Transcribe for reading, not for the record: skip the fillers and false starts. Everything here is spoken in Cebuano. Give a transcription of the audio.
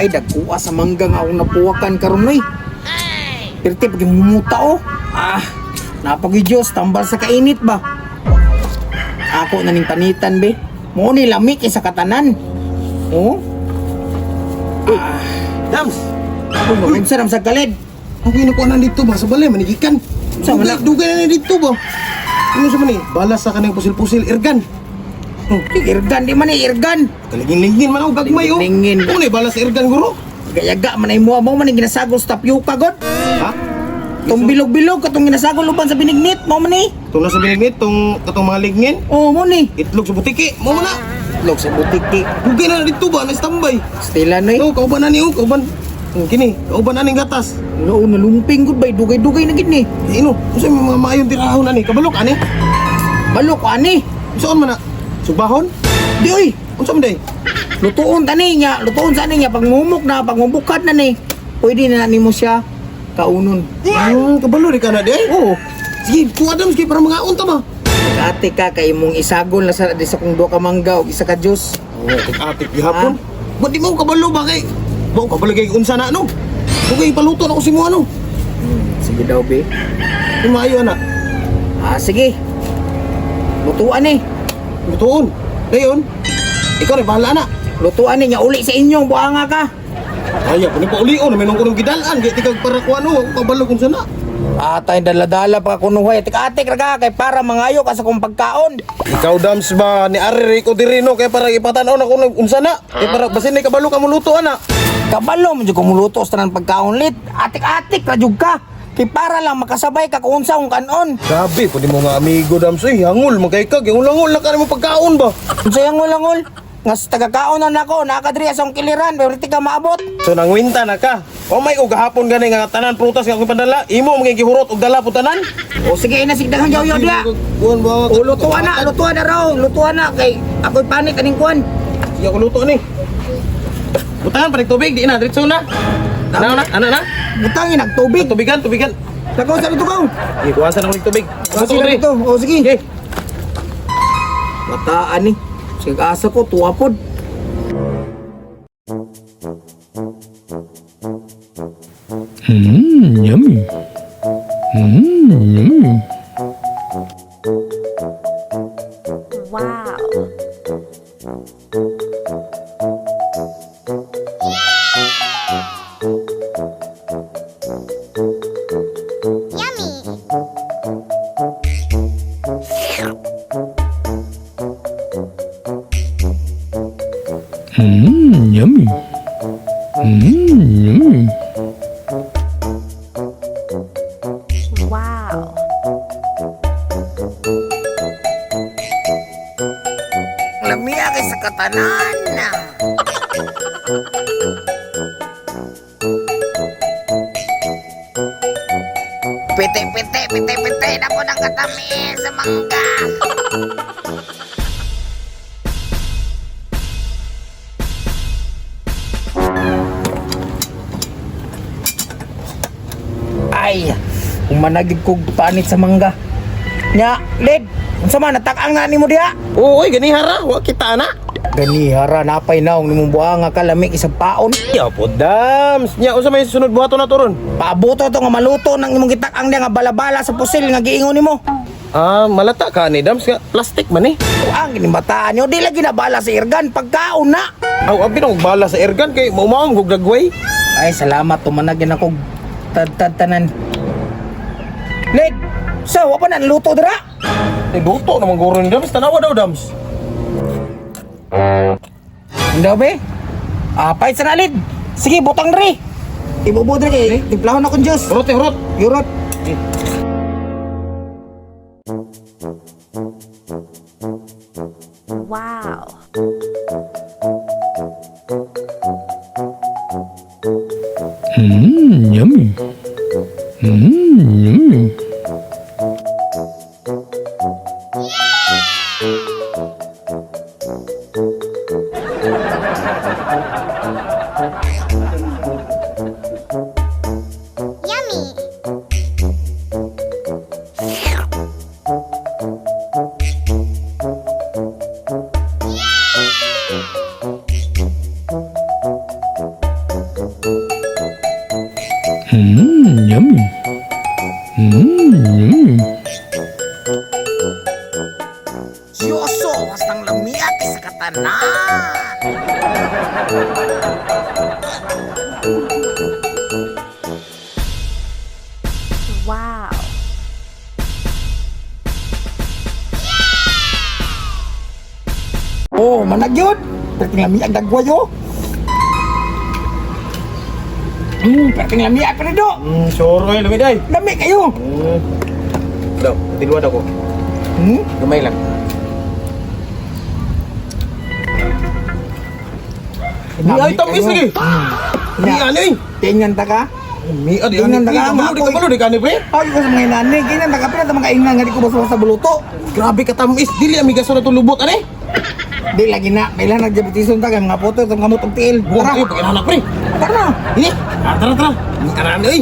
Ay, dagkuha sa mangga nga akong napuwakan karon oy. Pirti pag mumuta oh. Ah, napagi Diyos, tambal sa kainit ba? Ako na ning panitan be. Mo ni lami kay sa katanan. Oh, Dams! uy, unsa ram sa kalid? Ang ginakuha na dito ba? Sa balay, manigikan. Sa Dugay, wala. dugay na na dito ba? Ano sa mani? Balas sa kanang pusil-pusil, irgan. Di, irgan di man ni irgan. Kalingin-lingin man ako, gagmay oh. Lingin. Ano ni, balas sa irgan, guro? Gayaga man ay mo mo man ang ginasagol sa tapioca god. Ha? Tong bilog-bilog katong ginasagol uban sa binignit mo man ni. Itong nasa binignit, itong katong mga ligngin, Oh, mo ni. itlog sa butiki, mo na. Itlog sa butiki. Dugay na na dito ba? Na-standby. Stila noy. No, kauban na ni, oh, kauban. Kini, kauban na ning gatas. No, nalumping gud bay dugay-dugay na gid ni. Di ino, unsa may mga maayong tirahon ani? Kabalok ani? Balok ani. Unsaon man na? Subahon? Di oy, Unsa man day? lutuon tani niya, lutuon sa niya pag mumuk na, pag mubukad na ni. Pwede na nimo siya kaunon. Kabalo di ka na di ay. Oo. Sige, kuha Dams kay para mga unta ba? Ate ka kay imong isagol na sa di sa kung duha ka mangga og isa ka juice. Oo, atik gihapon. Ba't di mo kabalo ba kay? Ba kabalo kay unsa na ano? Okay, paluto na ko si mo ano. Sige daw be. Di maayo ana. Ah, sige. Lutuan ni. Lutuon. Dayon. Ikaw rin bahala na. Lutuan ni nya uli sa inyong buanga ka. Ay, ako ni paulion, may nung kunong gidalan, kay tikag para ko ano, ako kabalo kung sana. Atay dala-dala pa kunuhay. Atik-atik ra ka kay para mangayo ka sa kong pagkaon. Ikaw Dams ba ni Ari ko diri no kay para ipatan-aw na kung unsa na. Kay para basin ni kabalo ka muluto ana. Kabalo mo jud kumuluto sa tanan pagkaon lit. Atik-atik ra jud ka. Kay para lang makasabay ka kung unsa kung kanon. Grabe, pwede mo nga amigo Dams, eh, hangol, magkay ka, langol na ka mo pagkaon ba? Unsa yang ngulangol? Nga sa tagakaon na nako, nakadiri sa akong kiliran, pero di ka maabot. So nangwinta na ka. O may og gahapon gani nga tanan prutas nga akong padala, imo mga gihurot og dala po tanan. O sige ina sigdaghang yaw-yaw diha. Kuan ba? O lutuan na raw, lutuan na kay ako'y panik aning kuan. Sige ako luto ni. Butangan pa tubig di na diretso na. Ana na, ana na. Butangin nagtubig. Tubigan, tubigan. Lakaw sa dito kaw. Sige, kuwasan ako ng tubig. Kasi na dito. O sige. Sige. Bataan ni. Sige asa ko tuwa pod. Yummy. Yummy. Wow. Yummy. Yummy. Yummy. Wow. Lamia kay sa katanan. Pite pite pite pite na po ng katami sa mangga. Ay, umanagid kog panit sa mangga. Nya, Led, unsa man natak-ang na nimo diha? Oo, oy, gani hara, wa kita ana. Gani hara napay naong nimong buhanga ka lami isang paon. Ya po Dams. Nya unsa may sunod buhaton na to ron? Paabuto to nga maluto nang imong gitak-ang diha nga balabala sa pusil nga giingon nimo. Ah, malata ka ni Dams nga plastic man eh. Ang ginibataan nyo, di lagi na bala sa irgan pagkaon na. Aw, abi na og bala sa airgun kay maumaom kog dagway. Ay salamat tumanagin ako tad tanan. Led, so wa pa na luto dira? Eh, luto naman guro ni Dams, tanawa daw Dams. Hindi be? Ah, pahit sa nalid. Sige, butang diri. Ibubo diri kay timplahon akong Diyos. Hurot eh, hurot. Yurot. Wow. Yummy. Yummy. Yummy. Yummy. Yummy. Diyoso, hastang lamiak sa katanan. Wow. Oh, managyod. Perting lamiak dagway oh. Perting lamiak pero do. Sure kayo, lami day. Lami kayo. Daw, tiluan ako. Gamay lang. Mi ay tamis lagi. Mi ano eh? Tingnan ta ka. Mi adi Tingnan ani. ta ka, Kabalo di kabalo di kani pre. Ay, ko sa mga inani, ganyan ta ka pila ta mga ingnan nga di ko basta-basta buluto. Grabe ka tamis, dili ami gaso na tulubot ani. Di lagi na, kailan nagdiabetison ta kay mga puto itong kamot og tiil. Buwag Tara, kayo pag pre. tara. Ini, tara tara. Mi anani oy.